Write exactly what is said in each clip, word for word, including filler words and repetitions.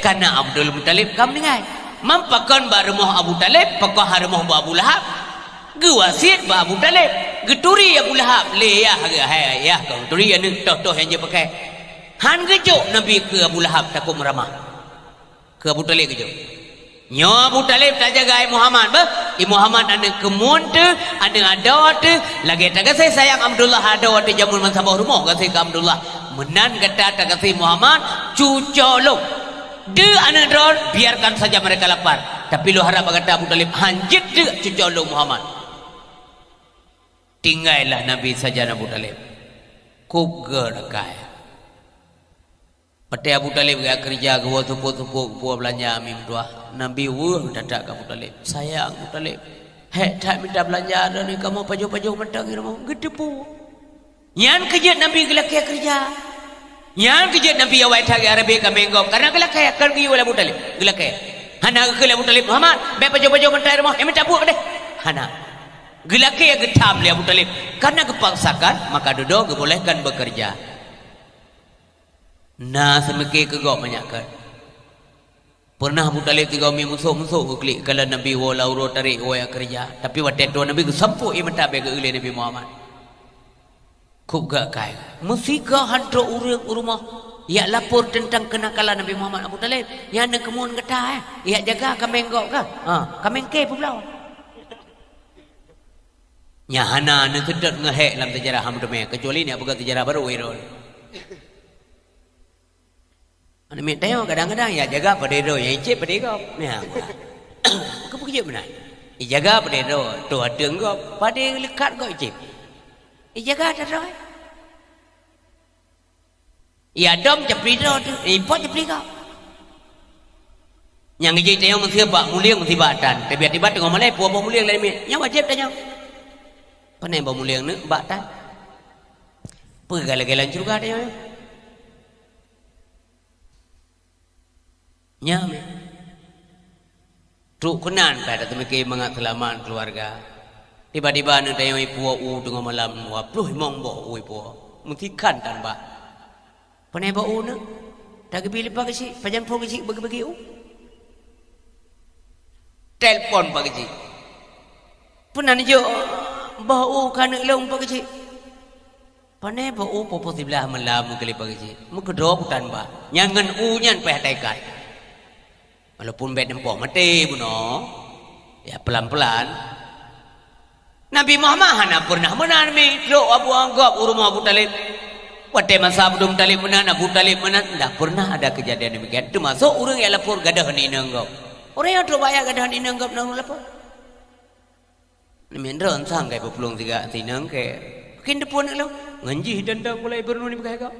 Karena Abdul Muthalib ka meuninggai. Meunan pakon bak rumoh Abu Thalib, pakon ha rumoh Abu Lahab. Geuwasiet bak Abu Thalib. Geuturi Abu Lahab, lé yah, hai yah, kau turi aneuk toh-toh nyang jeuet pakai. Han geujok Nabi keu Abu Lahab takot meuramah. Keu Abu Thalib geujok. Nyoe Abu Thalib tajaga i Muhammad, beh. I Muhammad aneuk keumuen teuh, aneuk adoe teuh, lagèe tagaséh sayang Abdullah adoe teuh jameun meusaboh rumoh gaséh keu Abdullah. Meunan gata tagaséh Muhammad, cuco lôn. Deuk aneuk droe, biarkan saja mereka lapar. Tapi lôn harap bak gata Abu Thalib, han jeuet deuk cuco lôn Muhammad. Tinggailah Nabi sajan Abu Thalib. Kub geuh rakai. Watèe Abu Thalib geujak keureuja, geuwoe seupôt-seupôt, geuwoe beulanja, mi meutuah. Nabi weueh that-that keu Abu Thalib. Sayang Abu Thalib. Hék that mita beulanja, droeneuh kamoe pajoh-pajoh mantong i rumoh. Geuteupeue. Nyan keuh jeuet Nabi geulakèe keureuja. Nyan keuh jeuet Nabi awai that geujak rabe kaméng gob. Karena geulakèe, kon geuyue lé Abu Thalib. Geulakèe. Hana geukheun lé Abu Thalib, "Muhammad, bèk pajoh-pajoh mantong i rumoh, eh, mita buet deh." Hana. Geulakèe geutam lé Abu Thalib. Karena geupaksakan, maka dudoe geubolehkan bekerja. Na seumike keu gob manyak keu. Pernah Abu Thalib tiga mi musok-musok geuklik, kalon Nabi woe lam uroe tarek woe jak keureuja. Tapi watèe tuan Nabi geusampôk ie mata bèk geu lé Nabi Muhammad. Kub geuh kai. Meusigoe han trok ureueng u rumoh jak lapor teuntang keunakalan Nabi Muhammad Abu Thalib. Nyan aneuk keumuen gata, eh. Jak jaga kaméng gob kah? Ha, kaméng kèe peubloe. Nyan hana neuseutôt ngeuhék lam seujarah han meuteumé, keucuali neuk peugah seujarah barô, wéh droe. Aneuk miet tanyoe kadang-kadang jak jaga padé droe, nyang icép padé gob. Nyan, keupeue jeuet meunan? Ijaga padé droe, toh ateueng gob, padé leukat gob icép. Ijaga that droe. Iadom japli droe teuh, ipot japli gob. Nyang jeuet tanyoe meusé bak mulieng, meusé bak tan. Tiba-tiba teungoh malèe, peue boh mulieng lam miet. Nyan wajéb tanyoe. Pane boh mulieng neuk bak tan. Peue galak-galak lam syeuruga tanyoe? Nyan meuh. Trok keunan ka tateumike mangat seulamat keuluwarga. Tiba-tiba aneuk tanyoe ipuwoe u teungoh malam, dua ploh limong boh u ipuwoe. Meusikan tan bah. Pane boh u neuk? Tageubri lé Pak Geuchik, pajan Pak Geuchik bagi-bagi u? Telepon Pak Geuchik. Peunan jok boh u keu aneuk lôn Pak Geuchik. Pane boh u poh-poh siblaih malam meukeuleh Pak Geuchik. Meukeudroe kutan bah. Nyang ngon u nyan payah taikat. Walaupun bèk neupoh maté bunoe, ya, pelan-pelan. Nabi Muhammad hana pernah meunan mi trok Abu Anggop u rumoh Abu Talib. Watèe masa Abdul Muthalib meunan, Abu Talib meunan, tidak pernah ada kejadian demikian. Termasuk ureueng nyang lapor gadoh aneuk inong gob. Ureueng nyang trok bak ayah gadoh aneuk inong gob na ureueng lapor. Namiet droe sang kai peuplueng siga sinong kèe. Kheun teupeu aneuk lôn, ngon jih dandang gulai beureunoe ni beukai gob.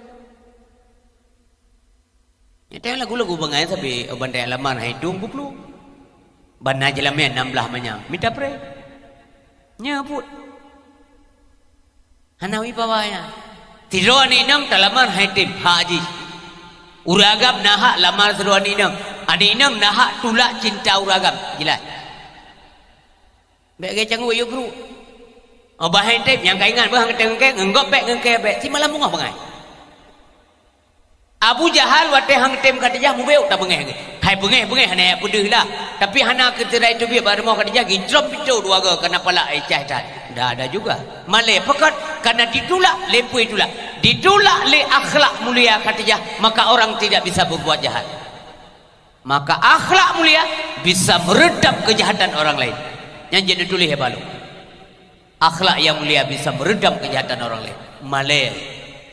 Nyan lagu-lagu bangai sabe, oh, bandai alaman hai dong buplu. Bana jeulamèe nam blaih manyang, mita pré. Nyan buet. Hana wibawa nyan. Sidroe aneuk inong talaman hai tem, hak jih. Ureueng agam na hak lamar sidroe aneuk inong. Aneuk inong na hak tulak cinta ureueng agam. Jeulaih. Bèk gaya cangguek yue guru. Oh, bah hai tem nyang ka ingat beuh han geutém ngon kèe, ngon gob bèk ngon kèe bèk. Simalam beungoh bangai. Abu Jahal watèe han geutém Khadijah mubeuet tabeungéh geuh. Hai beungéh-beungéh hana jak peudeuh lah. Tapi hana keuterai teubiet bak rumoh Khadijah gijrôm pintoe dua goe kana palak ai cah that. Dah ada juga. Malèe pakon kana ditulak, lé peue tulak. Ditulak lé akhlak mulia Khadijah, maka orang tidak bisa berbuat jahat. Maka akhlak mulia bisa meredam kejahatan orang lain. Nyan jeuet neutuléh ya balu. Akhlak yang mulia bisa meredam kejahatan orang lain. Malèe.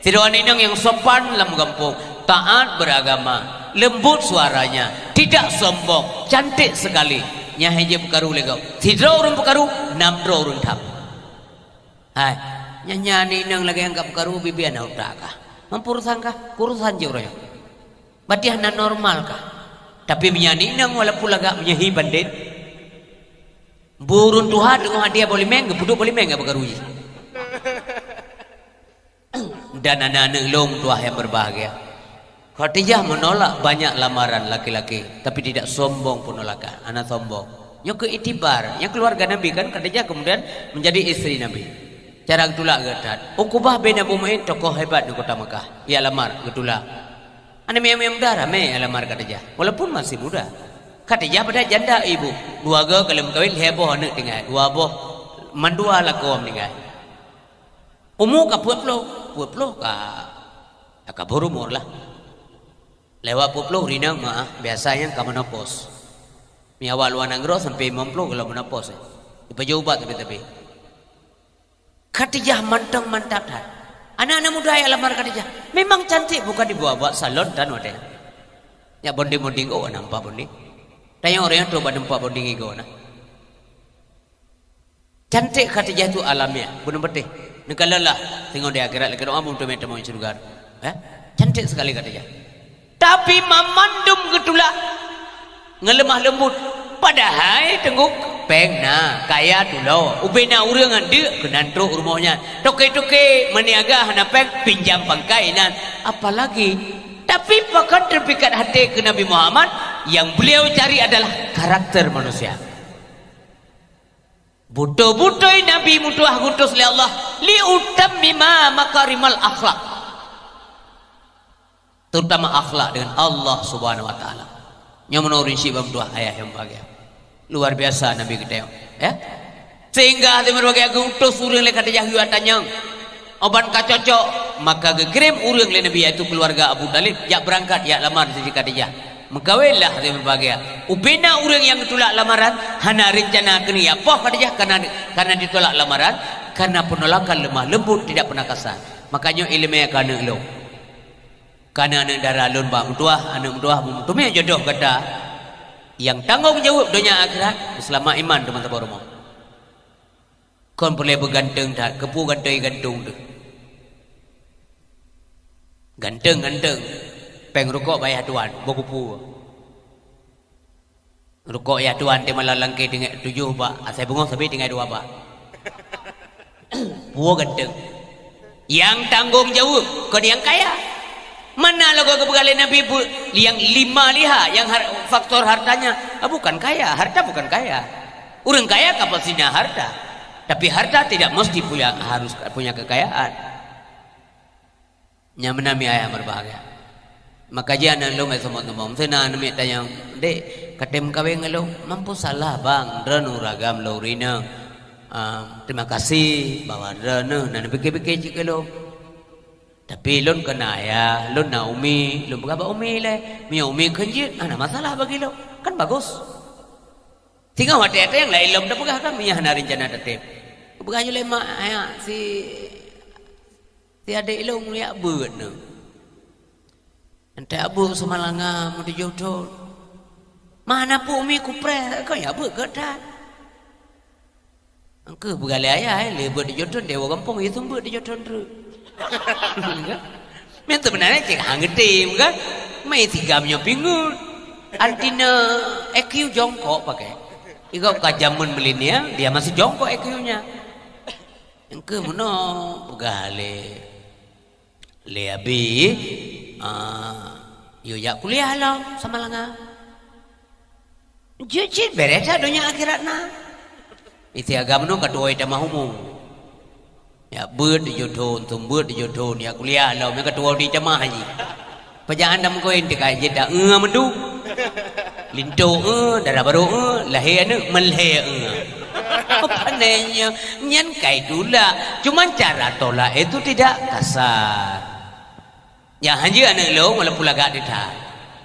Sidroe aneuk inong nyang sopan lam gampông, taat beragama, lembut suaranya, tidak sombong, cantik sekali. Nyan hai jeuet peukaru lé gob. Sidroe ureueng peukaru, nam droe ureueng tham. Hai, nyan, nyan aneuk inong lagèe nyang ka peukaru bibia na utak kah? Mampu urusan kah? Urusan jih uroe nyoe. Berarti hana normal kah? Tapi meunyo aneuk inong walaupun lagak meunyo hi bandét, bu ureueng tuha teungoh hadiah boh limeng, geupeuduek boh limeng nyang peukaru jih. Dan aneuk-aneuk lôn tuah nyang berbahagia. Khadijah menolak banyak lamaran laki-laki, tapi tidak sombong penolakan, hana sombong. Nyoe keu itibar, nyang keluarga Nabi kan Khadijah kemudian menjadi istri Nabi. Cara geutulak geuh that. Uqbah bin Abu Mu'aid tokoh hebat di kota Mekah. Ia lamar geutulak. Aneuk miet-miet muda ramé lamar Khadijah, walaupun masih muda. Khadijah padahai janda ibu, dua goe ka lheueh meukawen, lhée boh aneuk tinggai, dua boh mandua lakoe meuninggai. Umu ka peuet ploh, peuet ploh ka, ka boh rumoh lah. Lewat peuet ploh rinang meuah, biasa nyang ka menopause. Meunyoe awak luwa nanggroe sampai limong ploh gohlom menopause, eh. Ipajoh ubat tapi-tapi. Khadijah mantong mantap that. Aneuk-aneuk muda nyang lamar Khadijah memang cantik, bukan dibawa-bawa salon tan watée nyan. Nyak bonding-bonding, oh, nampak bonding. Tanyong ureuëng nyang trok bak teumpat bonding igoe na. Cantik Khadijah tu alamiah, bunoe beuteh. Neukalon lah, singoh di akhirat lagée doa meuteumé tamong syeuruga. Eh? Cantik sekali Khadijah. Tapi mamandum geutulak ngon lemah lembut. Padahai teungku péng na, kaya tulo. Ubé na ureuëng nyan deuk keunan trok rumoh nyan. Toke-toke meuniaga hana péng, pinjam pangkai nan. Apalagi, tapi pakon teupikat hati keu Nabi Muhammad, yang beliau cari adalah karakter manusia. Beutôi-beutôi Nabi meutuah geuutus lé Allah liutammima makarimal akhlak. Terutama akhlak dengan Allah Subhanahu wa Taala. Nyoe meunoe ureuëng syiek bak meutuah ayah nyang bahagia. Luar biasa Nabi geutanyoe, ya. Sehingga hati berbagai geuutus ureuëng lé Khadijah yue tanyong. Oban ka cocok, maka geukirém ureuëng lé Nabi, yaitu keuluwarga Abu Thalib, jak beurangkat jak lamar Siti Khadijah. Meukawenlah hati berbahagia. Ubé na ureuëng nyang geutulak lamaran, hana reuncana keuneuk jak poh Khadijah karena, karena ditolak lamaran, karena penolakan lemah lembut, tidak pernah kasar. Makanya iéleumé keu aneuk lôn. Keu aneuk-aneuk dara lôn bak meutuah, aneuk meutuah, meuteumé jodoh gata nyang tanggong jaweueb donya akhirat, seulamat iman teuma saboh rumoh. Kon peureulée beuganteung that, keupeue ganteung-gantung teuh. Ganteung-ganteung, péng rukok bak yah tuan, boh keupeue. Rukok yah tuan teuma lam langkée tinggai tujoh bak, asai beungoh sabe tinggai dua bak. Peue ganteung. Nyang tanggong jaweueb kon nyang kaya. Mana lagoe geupeugah lé Nabi bu-, nyang lima liha, nyang har-, faktor hartanya, ah, bukan kaya, harta bukan kaya. Ureuëng kaya ka pasti na harta. Tapi harta tidak mesti punya, harus punya kekayaan. Nyang meunan mi ayah meureubahagia. Maka jih aneuk lôn sombong-sombong. Seuna aneuk miet tanyong, "Dek, ka tém kawén ngon lôn?" "Mampu salah, Bang. Droeneuh ureuëng agam lôn rineueng. Ah, terima kasih bahwa droeneuh na neupike-pike cit keu lôn. Tapi lôn kon na ayah, lôn na umi, lôn peugah bak umi lé. Meunyoe umi kheun jeuet, hana masalah bagi lôn. Kan bagus." Singoh watée-watée nyang laén lom tapeugah kan, meunyoe hana reuncana tatém. Peugah lé mak, "Ayah, si Si adék lôn jak beuet nyoe. Enteuk beuet seumalanga meutujoh thon. Mana pun mi kupreh, kon jak beuet geuh that." Engkeuh peugah lé ayah, eh, lé beuet tujoh thon, dewa gampông, ya seumeubeuet tujoh thon treuk. Memang sebenarnya cek hang geutem kan? Mai sigam nyoe pingut. Antina E Q jongkok pakai. Igob ka jameun milenial, dia masih jongkok E Q-nya. Engkeuh meunoe peugah lé, lé Abi, ah, yue jak kuliah lom seumalanga. Jeuet cit bèrèh that donya akhirat na. Isi agam nyoe ka tuwoe tamah umu. Jak beuet tujoh thon, seumeubeuet tujoh thon, jak kuliah lom, nyan ka tuwoe di tamah jih. Pajan lam koin teuka jeuet dak, eh, meudu. Linto, eh, dara barô, eh, lahé aneuk, meulhé, eh. Apa nanya? Nyan kai tulak. Cuman cara tolak itu tidak kasar. Nyang hanjeuet aneuk lôn, walaupun lagak teuta.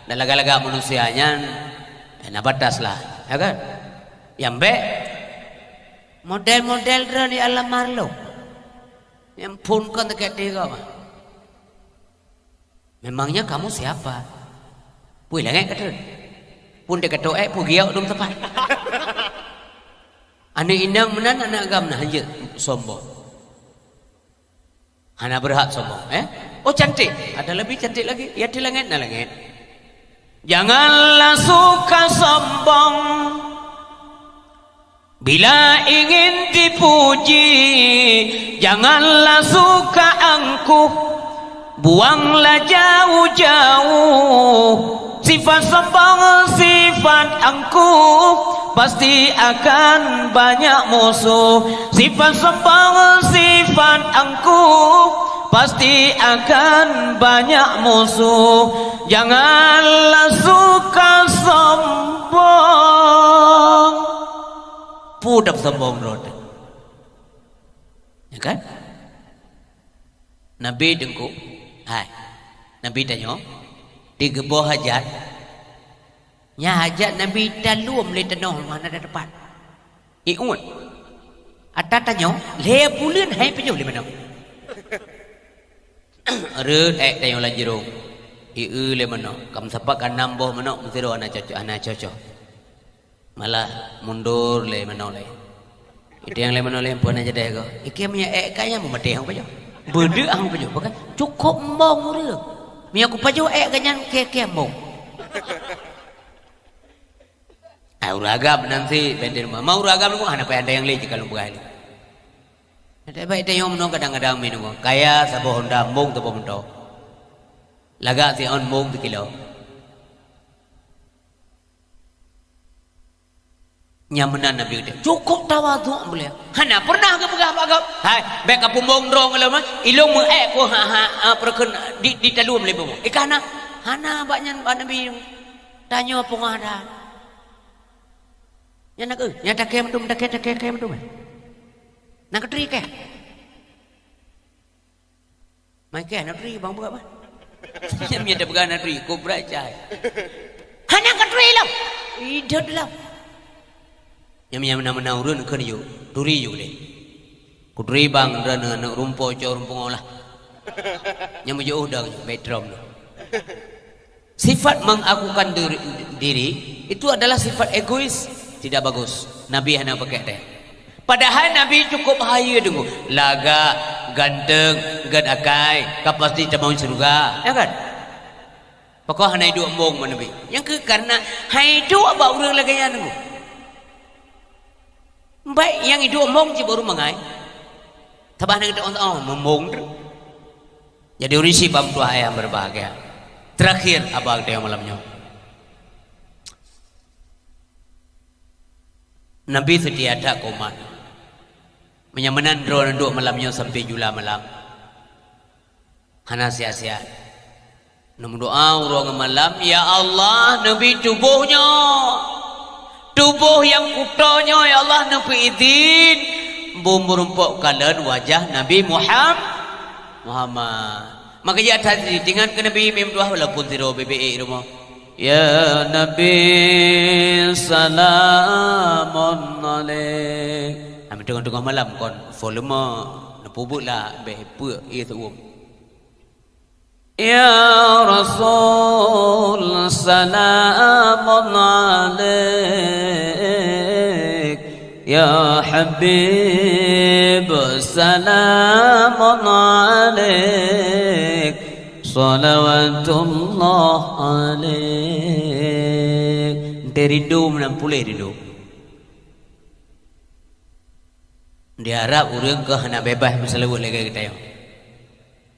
Dan lagak-lagak manusia nyan, eh, na batas lah, ya kan? Nyang bék, model-model droe di alam marlok. Nyang phon kon teuka tiga mah. Memangnya kamu siapa? Pui langét kata. Pun dia kata, eh, pui giok dum tepat. Aneuk inong meunan aneuk agam na hanjeuet sombong. Hana berhak sombong, eh? Oh, cantik. Ada lebih cantik lagi. Ya, di langét na langét. Janganlah suka sombong. Bila ingin dipuji, janganlah suka angkuh, buanglah jauh-jauh. Sifat sombong, sifat angkuh, pasti akan banyak musuh. Sifat sombong, sifat angkuh, pasti akan banyak musuh. Janganlah suka sombong. Peue tapeusombong droe teuh? Ya kan? Nabi Teungku, hai, Nabi tanyoe, digeuboh hajat. Nyan hajat Nabi talom lé tanoh, hana teupat. Ié uet. Ata tanyoe, lhèe buleuen han ipajoh lé manoe. Rhot èk tanyoe lam jrông. Ié lé manoe. Ka meusapat ka nam boh manok meusidroe hana cocok, hana cocok. Malah mundur lé manoe lé. Iteueng lé manoe lé, peue na jadeh ko. Iké meunyo èk ka nyan meumaté hang pajoh. Beudeuk hang pajoh, bukan? Cukop mbong ureueng. Meunyo kupajoh èk ka nyan, kèe-kèe mbong. Ah, ureueng agam nan si benden ma. Ma ureueng agam nyoe hana payah ada nyang lé jih ka lôn peugah lé. Ada baik tayong meunoe kadang-kadang minong. Kaya saboh honda mbong saboh moto. Lagak si on mbong sikilo. Nyang meunan Nabi geutanyoe cukop tawadhu mulia. Hana pernah geupeugah bak gob, "Hai, bèk kapumbong droe ngon lôn, ilôn meu-èk ku ha, ha, ha, peureukeuen di, di taleuem lé bumoe." Ikah na, hana bak nyan bak Nabi. Tanyoe peungadan. Nyan na keuh, nyan takèe mandum, takèe, takèe, takèe mandum, eh. Na keutri kèe. Mai kèe na turi bang buka bah. Nyan meunyo tapeugah na turi, kobra cai. Hana ka turi lom. Idot lom. Nyan meunyo meunan-meunan ureueng kheun yue, turi yue deh. Kuturi bang droeneuh aneuk rumpok cok rumpok ngolah. Nyan meujeuh udang nyoe, metrom nyoe. Sifat mengakukan diri, diri itu adalah sifat egois, tidak bagus. Nabi hana pakai teh. Padahai Nabi cukup hayeue deungoe, lagak, ganteng, gét akai, ka pasti tamong syeuruga, ya kan? Pakon hana iduek embong bak Nabi? Nyang keu karena hai iduek bak ureueng lagèe nyan deungoe. Baik nyang iduek embong cit baru mangai. Tabah na geutanyoe, oh, mumbong treuk. Jadi ureueng syiek bak meutuah ayah berbahagia. Terakhir haba geutanyoe malam nyoe. Nabi seutia that keu umat. Meunyo meunan droeneuh duek malam nyoe sampai jula malam. Hana siat-siat. Neumeudoa uroe ngon malam, "Ya Allah, neubi tuboh nyoe, tuboh nyang kuto nyoe, ya Allah, neupeuidhin beumeureumpok kalon wajah Nabi Muham-, Muhammad." Maka jih that ingat keu Nabi meudoa walaupun sidroe beubiet rumoh. "Ya Nabi, salamun alaik." Hana teungoh-teungoh malam kon volume neupeubuet lah, bèk peue ié seuuem. "Ya Rasul, salamun alaik. Ya Habib, salamun alaik. Salawatullah alaik." Enteuk rindu meunan puléh rindu. Di Arab ureueng keuh hana beubaih meuseulaweuet lagèe geutanyoe.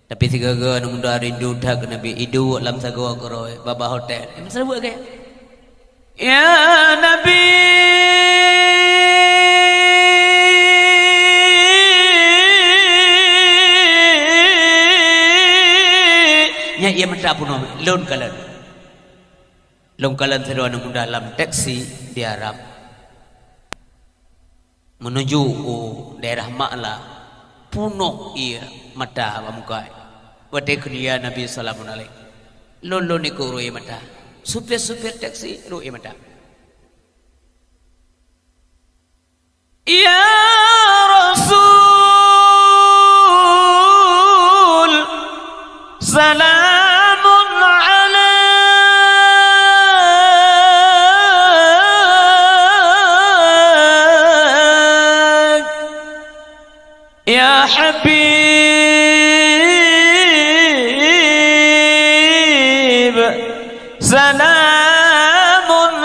Tapi sigoe-goe aneuk muda rindu that keu Nabi, iduek lam sagoe keurôi, babah hotel. Meuseulaweuet lagèe, "Ya Nabi." Nyan ié mata peunoh, lôn kalon. Lôn kalon sidroe aneuk muda lam teksi di Arab. Meunuju u daerah Ma'la, peunoh ié mata bak muka. Watèe kheun, "Ya Nabi, salamun alaik." Lôn, lôn ikôt rôh ié mata. Supir-supir teksi rôh ié mata. "Ya Rasul, salamun alaik. Ya Habib, salamun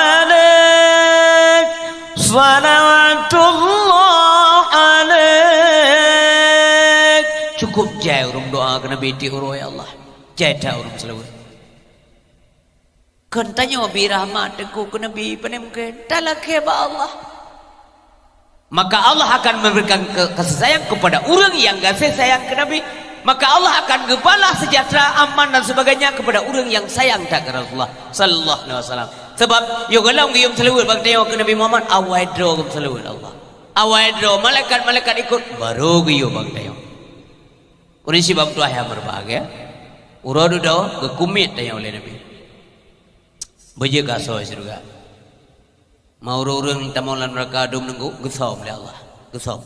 alaik. Salawatullah alaik." Cukup jai ureueng doa keu Nabi tiep uroe, ya Allah. Jai that ureueng meuseulaweuet. Kon tanyoe bi rahmat teungku keu Nabi, pane mungken talakèe bak Allah. Maka Allah akan memberikan ke-, kasih sayang kepada ureueng nyang gaséh sayang keu Nabi. Maka Allah akan geubalah sejahtera, aman dan sebagainya kepada ureuëng nyang sayang that keu Rasulullah sallallahu alaihi wasallam. Sabab, yo gohlom geuyue meuseulaweuet bak tanyoe keu Nabi Muhammad, awai droe geumeuseulaweuet Allah. Awai droe malaikat-malaikat ikot, barô geuyue bak tanyoe. Ureuëng sibab tuah nyang berbahagia, uroe dudoe geukumiet tanyoe lé Nabi. Beujeuet keu asoe syeuruga. Ma ureuëng-ureuëng tamong lam neuraka dum neunggu, geusöm lé Allah. Geusöm.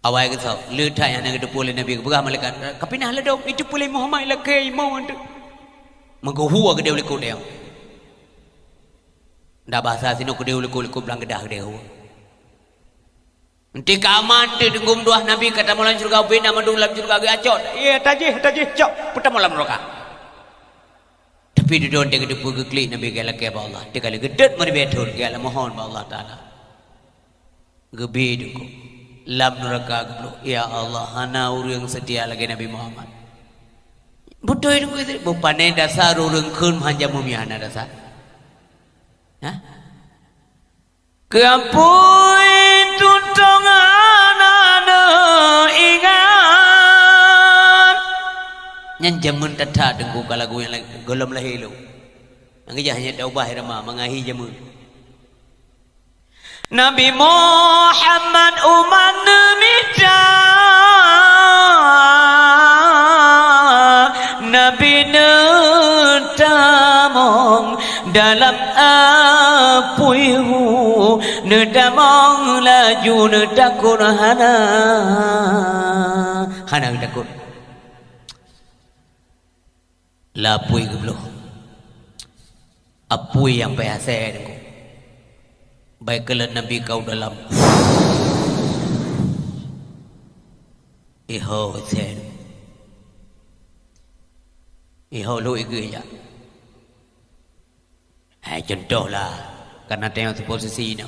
Awai geusöm. Le that nyang hana geuteupeue lé Nabi, geupeugah malaikat, "Ka pinah ladôm, iteupeue lé Muhammad lakée imoe teuk." Meugeue hue keudeh u likot tanyoe. Dak bahasa sinoe keudeh u likot, likot blang geudah keudeh hue. Enteuk ka aman teuk teunggom dua Nabi ka tamong lam syeuruga, ubena mandum lam syeuruga geuacok. Iya, tajih, tajih, cok, peutamong lam neuraka. Tapi dudoe enteuk geuteupeue geuklik Nabi geuh lakée bak Allah. Teuk kali geuteuet meuribée thon geuh mohon bak Allah Taala. Geubi teungku. Lam neuraka geubloe, "Ya Allah, hana ureuëng seutia lagée Nabi Muhammad." Beutôi teungku, bupane dasar ureuëng kheun meuhan jameun meuiah hana dasar. Hah? Keu apui tutong hana neuingat. Nyan jameun that-that teungku ka lagu nyang la-, gohlom lahé lom. Nyang geujak hanya taubah irama mangahi jameun. Nabi Muhammad umat neumita. Nabi neutamong dalam apui hu, neutamong laju neutakot hana, hana geutakot. Lapui geubloe. Apui nyang payah asée deungon. Bai keuleuen Nabi kau dalam. Iho sen. Iho lu igeuh jak. Hai contoh lah, karena tayong siposisi nyoe.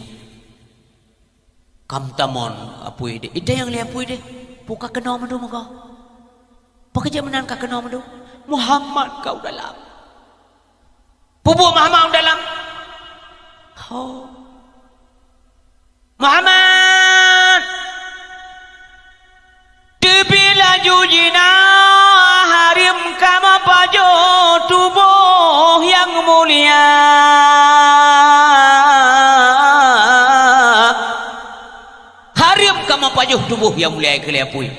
Kam tamon apui deh, itayong lé apui deh. Peue ka keunoe mandum meugo? Peue keujeuet meunan ka keunoe mandum? Muhammad kau dalam. Peue buet Muhammad dalam? Ho. Muhammad! Teubiet laju jina, hareuem kamoe pajoh tuboh nyang mulia. Hareuem kamoe pajoh tuboh nyang mulia keu lé apui.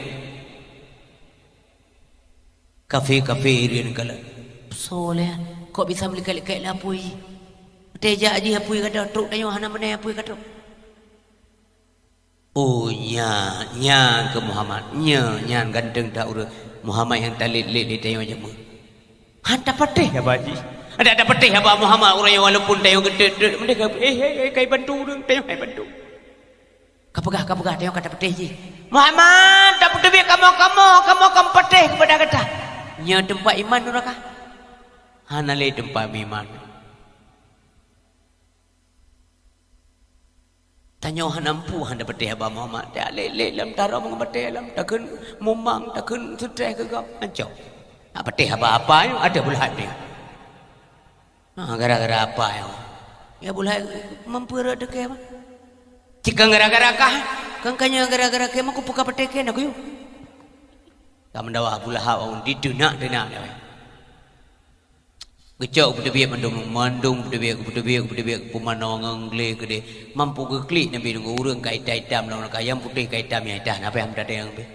Kafé-kafé hireuen kalon. Soe lé, kok bisa meulikét-likét lé apui? Watée jak jih apui ka trok, trok tanyoe hana meunan apui ka trok. Oh, nyan, nyan keuh Muhammad. Nyan, nyan ganteng that ureuëng Muhammad nyang talét-lét lé tanyoe jameun. Han tapatéh haba jih. Adak tapatéh haba Muhammad ureuëng nyan walaupun tanyoe geutot-tot, meudeh ka, eh, eh, eh, kai bantu ureuëng, tanyoe hai bantu. Ka peugah, ka peugah, tanyoe ka tapatéh jih. Muhammad, tapeuteubiet kamoe, kamoe, kamoe ka mupatéh keupada gata. Nyoe teumpat iman nuraka. Hana lé teumpat iman. Tanyoe hana mampu, hana patéh haba Muhammad. Talét-lét lam tarông ngon batée lam, takheun mumang, takheun seutreh keu gob, ancok. Nak patéh haba apa nyoe, ada bulat nyoe. Ha, gara-gara apa nyoe? Ya, bulat mampu rot teuke mah. Cit kan gara-gara kah? Kan ka nyoe gara-gara kah, meuko peue ka patéh kah, nak kuyue. Ka meudawa Abu Lahab, awon diteunak-teunak dah. Geucok peuteubiet mandum, mandum peuteubiet, peuteubiet, peuteubiet, peumanoe ngon glé keudeh. Mampu geuklik Nabi ngon ureuëng ka itam-itam lam neuraka, nyang putéh ka itam, nyang itam, na payah meutateueng pih.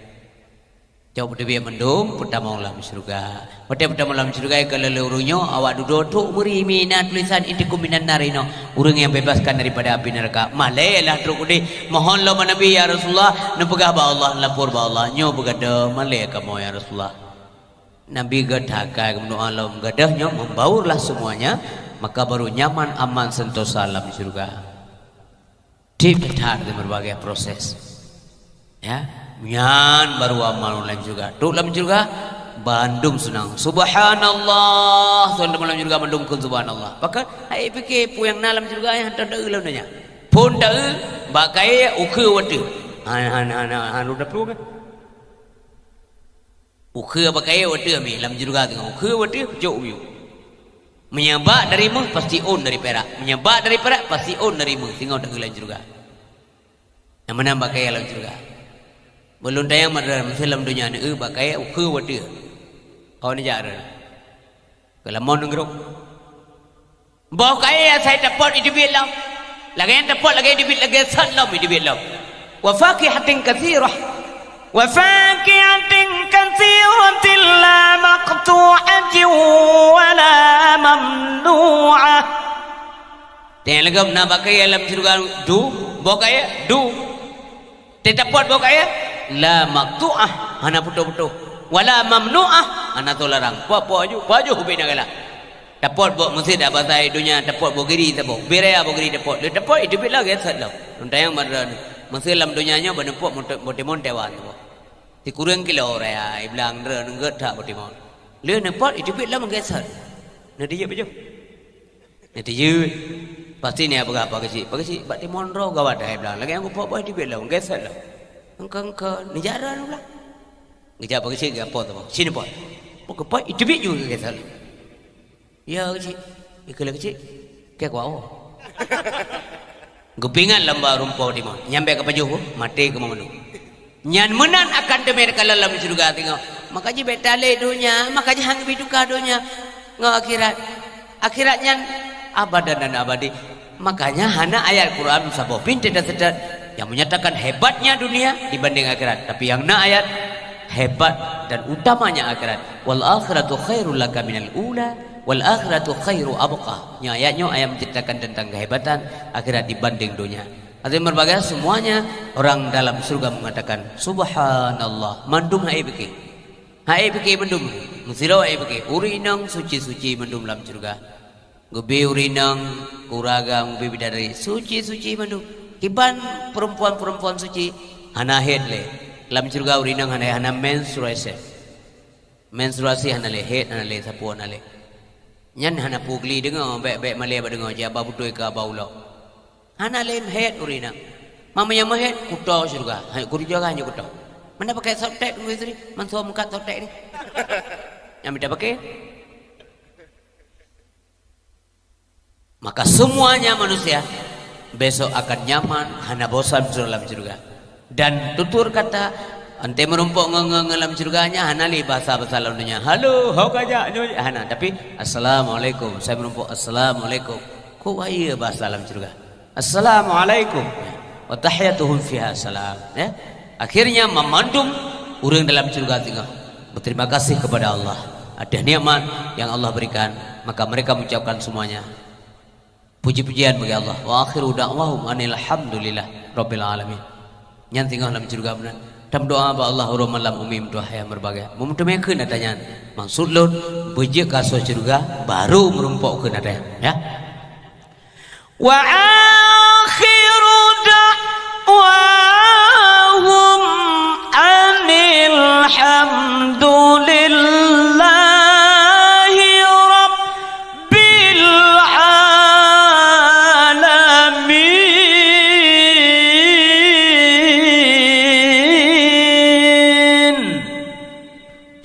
Cok peuteubiet mandum, peutamong lam syeuruga. Watée peutamong lam syeuruga, ka lheueh ureuëng nyoe, awak dudoe trok meuri mi na tulisan intikum minan nar inoe, ureuëng nyang bebaskan daripada api neuraka. Malée lah trok udeh, mohon lom Nabi, "Ya Rasulullah," neupeugah bak Allah, lapor bak Allah, "Nyoe beugadoh, malée kamoe, ya Rasulullah." Nabi geuthakah geumeudoá lom, "Gadôh nyoe, membaurlah semuanya, maka baru nyaman, aman, sentosa lam syeuruga." Tiep that di berbagai proses. Ya, nyan baru aman lam syeuruga. Trok lam syeuruga, bandum seunang. Subhanallah, tuan teuma lam syeuruga mandum kheun subhanallah. Pakon, hai pike peue nyang na lam syeuruga nyang hantom taeu lam donya. Phon taeu, bak kayée, ukeue watée. Han, han, han, han, han, udah plueng kan? Ukeue bak kayée watée mi lam syeuruga teungoh. Ukeue watée peucok u miyueb. Meunyoe bak dari méuh, pasti ôn dari pirak. Meunyoe bak dari pirak, pasti ôn dari méuh. Singoh taeu lam syeuruga. Nyang meunan bak kayée lam syeuruga. Meulôn tanyong meudroe, meusé lam donya neu bak kayèe ukeue watèe. Kon jak rot. Keulamon nanggroe. Boh kayèe asai tapot iteubiet lom. Lagèe nyang tapot lagèe iteubiet lagèe sot lom iteubiet lom. Wa fakihatin katsirah. Wa fakihatin katsiratin la maqtu'atin wa la mamnu'ah. Teuh lagèe na bak kayèe lam syeuruga du, boh kayèe du. Teuh tapot boh kayèe, la maqtu'ah, hana putôh-putôh. Wa la mamnu'ah, hana toe larang. Pok-pok ju, pajoh ubé na galak. Tapot boh meuseujid bak asai donya, tapot boh giri tapot. Ubé raya boh giri tapot. Lheuh tapot, iteubiet lagèe sot lom. Lôn tanyong meudroe, meusé lam donya nyoe bak neupot boh timon tewa tapot. Sikureueng kilo raya, iblang droe neugèt that boh timon. Lheuh neupot, iteubiet lom lagèe sot. Neutijeuet pajoh. Neutijeuet. Pasti nyan peugah Pak Geuchik, "Pak Geuchik, bak timon droe gawat hai blang. Lagèe nyang kupok boh iteubiet lom, geuseuet lom." Engkon-engkon, neujak droe blang. Geujak Pak Geuchik geupot teuma. Sini pot. Pok geupot, iteubiet ju geuseuet lom. Ya Geuchik. Ikeu lé Geuchik. Keu kuah oh. Geupeuingat lom bak rumpok timon. Nyan bèk kapajoh, maté keu mandum. Nyan meunan akan teumé takalon lam syeuruga singoh. Maka jih bèk talé donya, maka jih han geubi tuka donya ngon akhirat. Akhirat nyan abadan dan abadi. Makanya hana ayat Quran saboh pih teutet-teutet yang menyatakan hebatnya dunia dibanding akhirat. Tapi yang na ayat hebat dan utamanya akhirat. "Wal akhiratu khairul laka minal ula, wal akhiratu khairu abqa." Nyoe ayat nyoe ayat menceritakan tentang kehebatan akhirat dibanding dunia. Hadirin berbahagia semuanya, orang dalam surga mengatakan, "Subhanallah." Mandum hai pike. Hai pike mandum. Meusidroe hai pike. Ureueng inong suci-suci mandum lam surga. Geubi ureueng inong, keu ureueng agam, geubi bidadari, suci-suci mandum. Kiban perempuan-perempuan suci, hana haid lé. Lam surga ureueng inong hana, hana menstruation. Menstruasi hana lé, haid hana lé, sapeue hana lé. Nyan hana peue gli deungoe, bèk-bèk malèe bak deungoe, jih haba beutôi keu haba ulok. Hana lé haid ureueng inong. Meunyo meuhaid, kuto syeuruga. Hai, kuto syeuruga hana kuto. Mana pakai softtek, Teungku Yusri? Mansoe meukat softtek ni. Nyang mita pakai? Maka semuanya manusia besok akan nyaman, hana bosan dalam syeuruga. Dan tutur kata, antée meurumpok ngon, ngon, ngon lam syeuruga nyan hana lé bahasa-bahasa lam donya. "Halo, ho ka jak nyoe," hana. Tapi, "Assalamualaikum." Saya meurumpok, "Assalamualaikum." Kok wayeu bahasa lam syeuruga. "Assalamualaikum." "Wa tahiyatuhum fiha salam." Ya. Akhirnya, mamandum ureuëng dalam syeuruga singoh berterima kasih kepada Allah atas nikmat yang Allah berikan. Maka mereka mengucapkan semuanya puji-pujian bagi Allah. "Wa akhiru da'wahum anil hamdulillah rabbil alamin." Nyan singoh lam syeuruga meunan. Tameudoa bak Allah uroe malam umi meutuah nyang meubahgia. Meumeuteumé kheun ata nyan. Maksud lôn, beujeuet keu asoe syeuruga, baru meurumpok kheun ata nyan. Ya. "Wa akhiru da'wahum anil hamdulillahi rabbil alamin."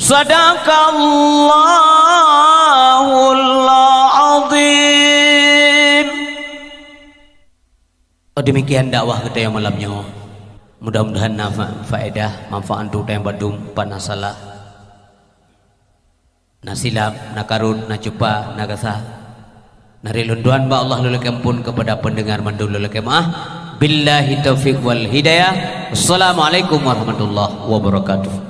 Sadaqallahul azim. Oh, demikian dakwah geutanyoe malam nyoe. Mudah-mudahan na fa-, faedah, manfaat untuk tanyoe bandum, pat na salah, na silap, na karot, na cupa, na gasa. Nari lôn tuan bak Allah lôn lakée ampôn, kepada pendengar mandum lôn lakée meu'ah. Billahi taufiq wal hidayah. Assalamualaikum warahmatullahi wabarakatuh.